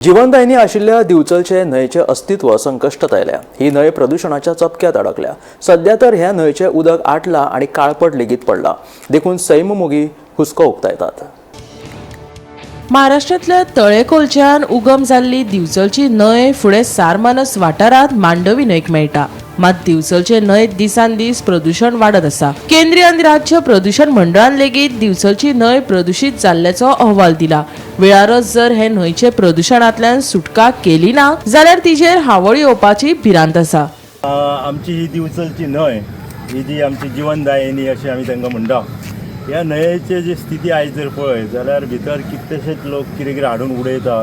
जीवनदायिनी आशिल्ल्या दिवचलचे न्हंयचें अस्तित्व संकश्टात आयल्या. ही न्हंय प्रदुशणाच्या चपक्यात अडकल्या. सध्या तर ह्या न्हंयचें उदक आटलां आनी काळपट लेगीत पडलां. देखून सैममोगी हुस्को उक्तायतात. महाराष्ट्रांतल्या तळेकोलच्यान उगम जाल्ली दिवचलची न्हंय फुडें सारमानस वाठारांत मांडवी न्हंयक मेळटा. मात दिवचलचे न्हंयत दिसान दीस प्रदुशण वाडत आसा. केंद्रीय आनी राज्य प्रदुशण मंडळान लेगीत दिवचलची न्हंय प्रदुशीत जाल्ल्याचो अहवाल दिला. वेळारच जर हे न्हंयचे प्रदुशणांतल्यान सुटका केली ना जाल्यार तिचेर हावळ येवपाची भिरांत आसा. आमची ही दिवचलची न्हंय, ही जी आमची जिवनदायिनी अशें आमी तांकां म्हणटा, ह्या न्हंयेची जी स्थिती आयज जर पळयत जाल्यार भितर कितलेशेच लोक कितें कितें हाडून उडयता.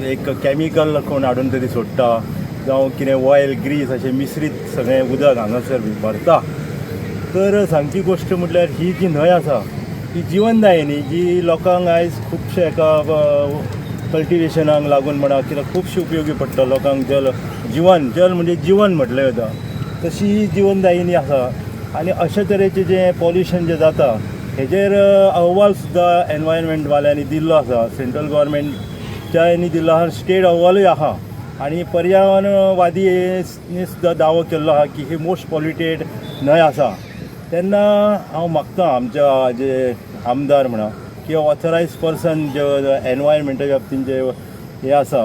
एक कॅमिकल कोण हाडून तरी सोडटा, जावं कितें ऑयल ग्रीस अशें मिश्रीत सगळें उदक हांगासर भरता. तर सांगची गोश्ट म्हटल्यार ही जी न्हंय आसा ती जिवनदायिनी, जी लोकांक आयज खुबशे एका कल्टिवेशनाक लागून म्हणा कित्याक खुबशे उपयोगी पडटा लोकांक. जल जिवन, जल म्हणजे जिवन म्हटलें वता, तशी ही जिवनदायिनी आसा. आनी अशे तरेचें जें पॉल्युशन जें जाता हेजेर अहवाल सुद्दां एनवायरमेंटवाल्यांनी दिल्लो आसा. सेंट्रल गव्हर्मेंटच्या यांनी दिल्लो आसा, स्टेट अहवालूय आहा आनी पर्यावरणवादी सुद्दां दावो केल्लो आहा की ही मोस्ट पॉल्युटेड न्हंय आसा. तेन्ना हांव मागता आमच्या जे आमदार म्हणा किंवा ऑथरायज पर्सन जे एनवायरमेंटाच्या बाबतीन जे हे आसा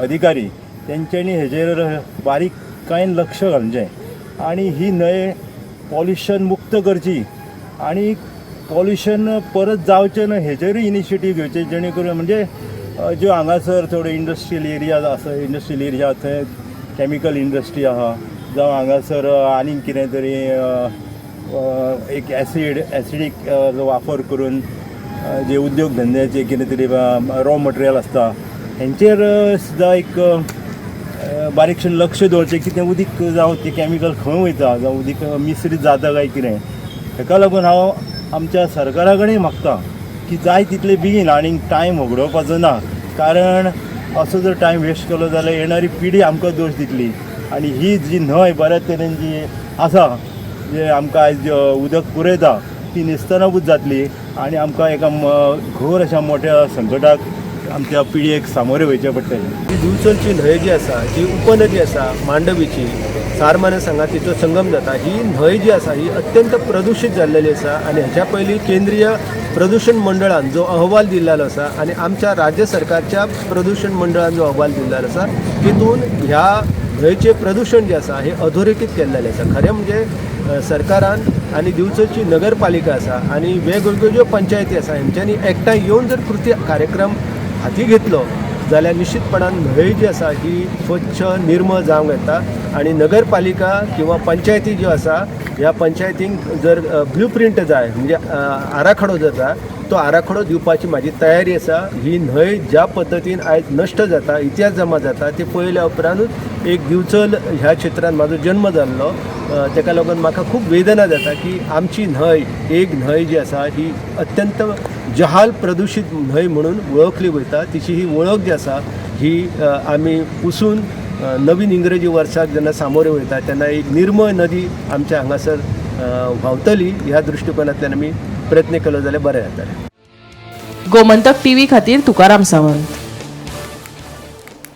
अधिकारी, तेंच्यांनी हेजेर बारीककायेन लक्ष घालचें आनी ही न्हंय पॉल्युशन मुक्त करची आनी पॉल्युशन परत जावचें न्हय हेजेरूय इनिशिएटीव घेवचें, जेणे करून म्हणजे ज्यो हांगासर थोड्यो इंडस्ट्रियल एरिया आसा, इंडस्ट्रियल एरिया थंय कॅमिकल इंडस्ट्री आहा, जावं हांगासर आनीक कितें तरी एक एसिडीक वापर करून जे उद्योग धंद्याचे कितें तरी रॉ मटेरियल आसता, हेंचेर सुद्दां एक बारीकशें लक्ष दवरचें की तें उदीक जावं तें कॅमिकल खंय वयता, जावं उदीक मिश्रीत जाता काय कितें. हेका लागून हांव आमच्या सरकारा कडेन मागता की जाय तितले बेगीन, आनीक टायम होगडोवपाचो ना, कारण असो जर टायम वेस्ट केलो जाल्यार येणारी पिढी आमकां दोश दितली. आनी ही जी न्हंय बऱ्या तरेन जी आसा, जे आमकां आयज उदक पुरयता, ती नेस्तनाबूत जातली आनी आमकां एका घोर अशा मोठ्या संकटाक आमच्या पिळयेक सामोरे वयचें पडटलें. ही दिवचलची न्हंय जी आसा, जी उपनदी आसा मांडवीची, सारमानस हांगा तिचो संगम जाता, ही न्हंय जी आसा ही अत्यंत प्रदुशीत जाल्लेली आसा. आनी हेच्या पयलीं केंद्रीय प्रदूशण मंडळान जो अहवाल दिल्लो आसा आनी आमच्या राज्य सरकारच्या प्रदूशण मंडळान जो अहवाल दिल्लो आसा, तितून ह्या न्हंयचें प्रदूशण जें आसा हें अधोरेखीत केल्लेलें आसा. खरें म्हणजे सरकारान आनी दिवचलची नगरपालिका आसा आनी वेगवेगळ्यो ज्यो पंचायती आसा हेंच्यांनी एकठांय येवन जर कृती कार्यक्रम हाती घेतलो जाल्यार निश्चितपणान न्हंय जी आसा ही स्वच्छ निर्मळ जावंक येता. आनी नगरपालिका किंवा पंचायती ज्यो आसा, ह्या पंचायतींक जर ब्लू प्रिंट जाय, म्हणजे आराखडो जर जाय, तो आराखडो दिवपाची म्हाजी तयारी आसा. ही न्हंय ज्या पद्दतीन आयज नश्ट जाता, इतिहास जमा जाता, ते पळयल्या उपरांतूच, एक दिवचल ह्या क्षेत्रांत म्हाजो जन्म जाल्लो, तेका लागून म्हाका खूब वेदना जाता की आमची न्हंय, एक न्हंय जी आसा ही अत्यंत जहाल प्रदुशीत न्हंय म्हणून वळखली वयता. तिची ही वळख जी आसा ही आमी पुसून नवीन इंग्रजी वर्साक जेन्ना सामोरे वयता तेन्ना एक निर्मळ नदी आमच्या हांगासर व्हांवतली, ह्या दृश्टिकोनांतल्यान आमी प्रयत्न केलो जाल्यार बरें जातलें. गोमंतक टीव्ही खातीर तुकाराम सावंत.